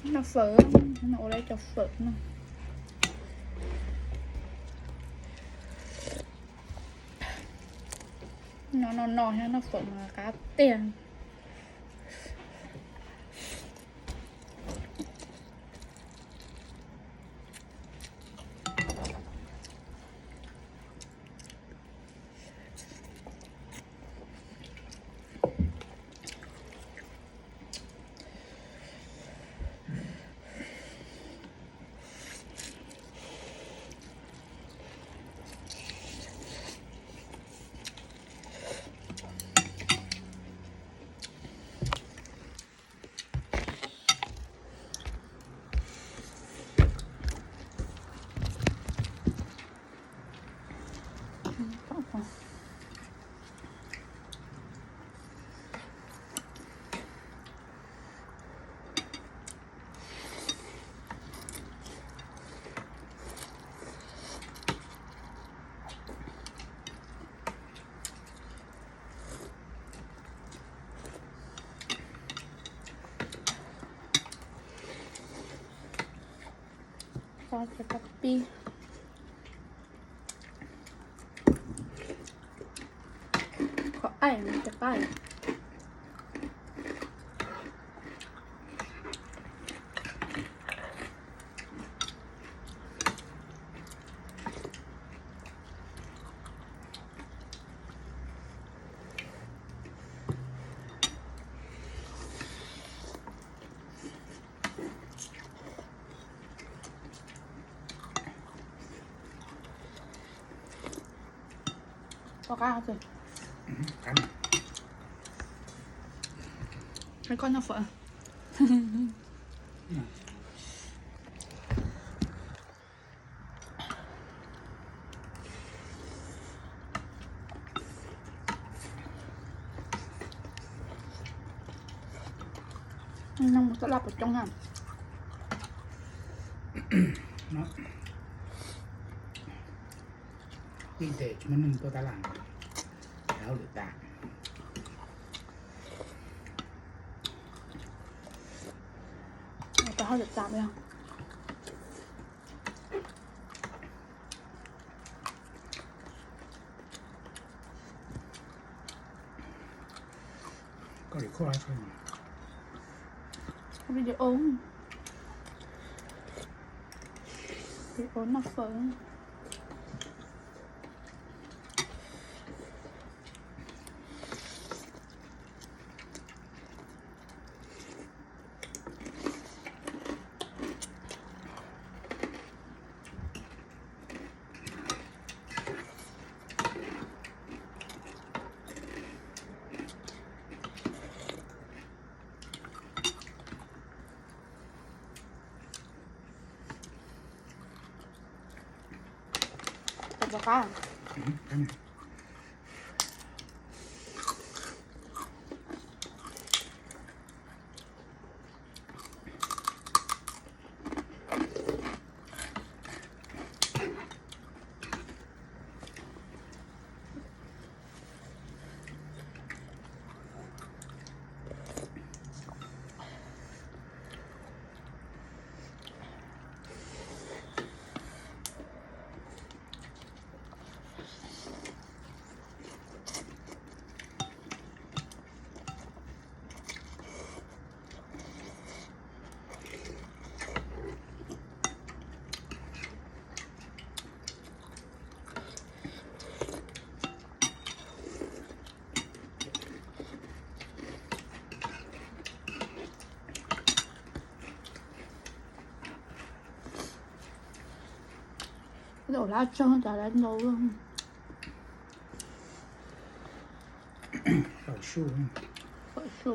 Noj fawm, no ua lawv cov fawm no. No no no, noj fawm mas qab tiag. Tau cov koj pib. Qhov aim no ces qab. Ua qab tiag. Qab. Koj noj fawm. Noj mus taj laj puas coob na. Ib tes tsis muaj neeg tuaj taj laj, hauj lwm tas. Tau hauj lwm tas li. Koj record hais video, video noj fawm. Ua qab. Lam tsawg tas lawm ntau. Fawm su. Fawm su.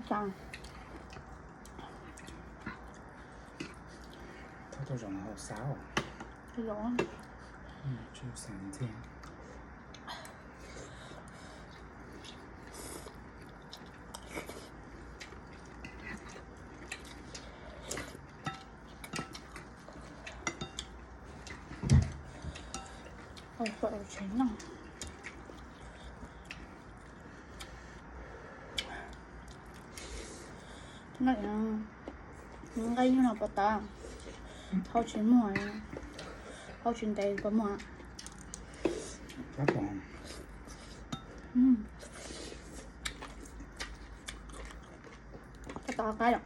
Thauj tau zoo hauv xav. Zoo. Tsis xav ntxiag. Tsev no, no nqaij nyuj no puas tau? Hau tsis muag, hau tsis ntev puas muag? Puas tau qab yom?